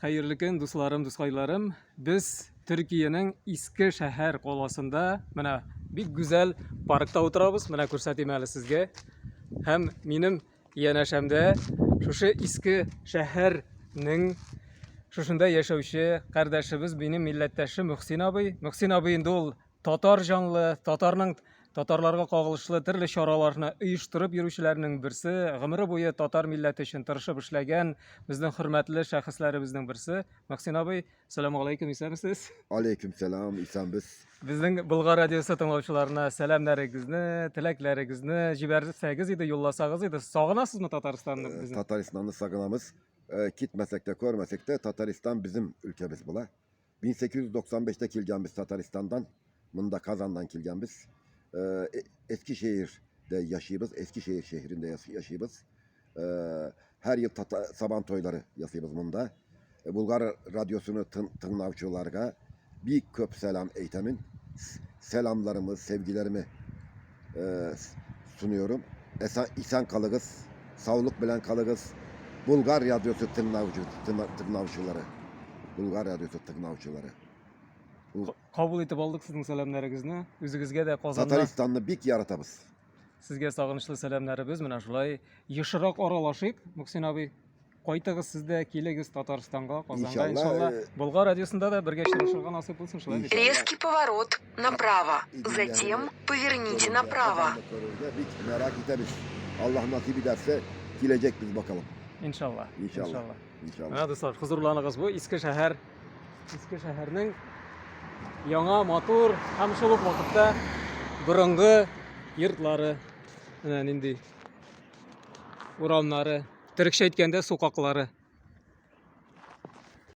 Хәерле көн, дусларым, дускайларым. Без Төркиянең Иске шәһәр каласында менә бик гүзәл паркта утырабыз. Менә күрсәтим әле сезгә. Һәм минем янәшәмдә шушы Иске шәһәрнең шушында яшәүче кардәшебез, минем милләттәшем Мөхсин абый. Мөхсин абый инде ул татар җанлы, татарның татарларга кагылышлы төрле чараларны оештырып йөрүчеләрнең берсе, гомере буе татар милләте өчен тырышып эшләгән безнең хөрмәтле шәхесләребезнең берсе. Мөхсин абый, сәлам алейкум, исәнмесез? Алейкум сәлам, исәнбез. Безнең Болгар радиосы тыңлаучыларына сәламнәрегезне, теләкләрегезне җибәрсәгез иде, юлласагыз иде. Сагынасызмы Татарстанны э, безнең? Татарстанны сагынамыз. Э, китмәсәк тә, күрмәсәк тә, Татарстан безнең өлкәбез була. 1895'te kelganmiz Tataristan'dan. Mında Kazan'dan kelganmiz. Ee, e, Eskişehir'de yaşayımız. Eskişehir şehrinde yaşayımız. Ee, her yıl Tata, Saban toyları yasayımız bunda. Ee, Bulgar radyosunu tın, tınlavçılarga bir köp selam eytemin. Selamlarımı, sevgilerimi e, sunuyorum. Esen, isen kalıgız, sağlık bilen kalıgız. Bulgar radyosu tınlavcı, tınlavçıları. Bulgar radioсы тыңлаучылары. Кабул итеп алдык сезнең сәламнәрегезне. Үзегезгә дә Казанда Татарстанны бик яратабыз. Сезгә сагынычлы сәламнәребез. Менә шулай ешрак аралашыйк, Мөхсин абый. Кайтыгыз сез дә, килегез Татарстанга, Казанга, иншалла. Э, Болгар радиосында да бергә очрашырга насыйп булсын, шулай бит. Резкий поворот направо, затем поверните направо. Бик merak итәбез. Аллаһ насип итәрсә, киләчәк без бакалым. Иншалла. Иншалла. Иншалла. Менә дуслар, хозурланыгыз бу иске шәһәр, иске шәһәрнең яңа матур һәм шул ук вакытта борынгы йортлары. Менә нинди урамнары, төрекчә әйткәндә сукаклары.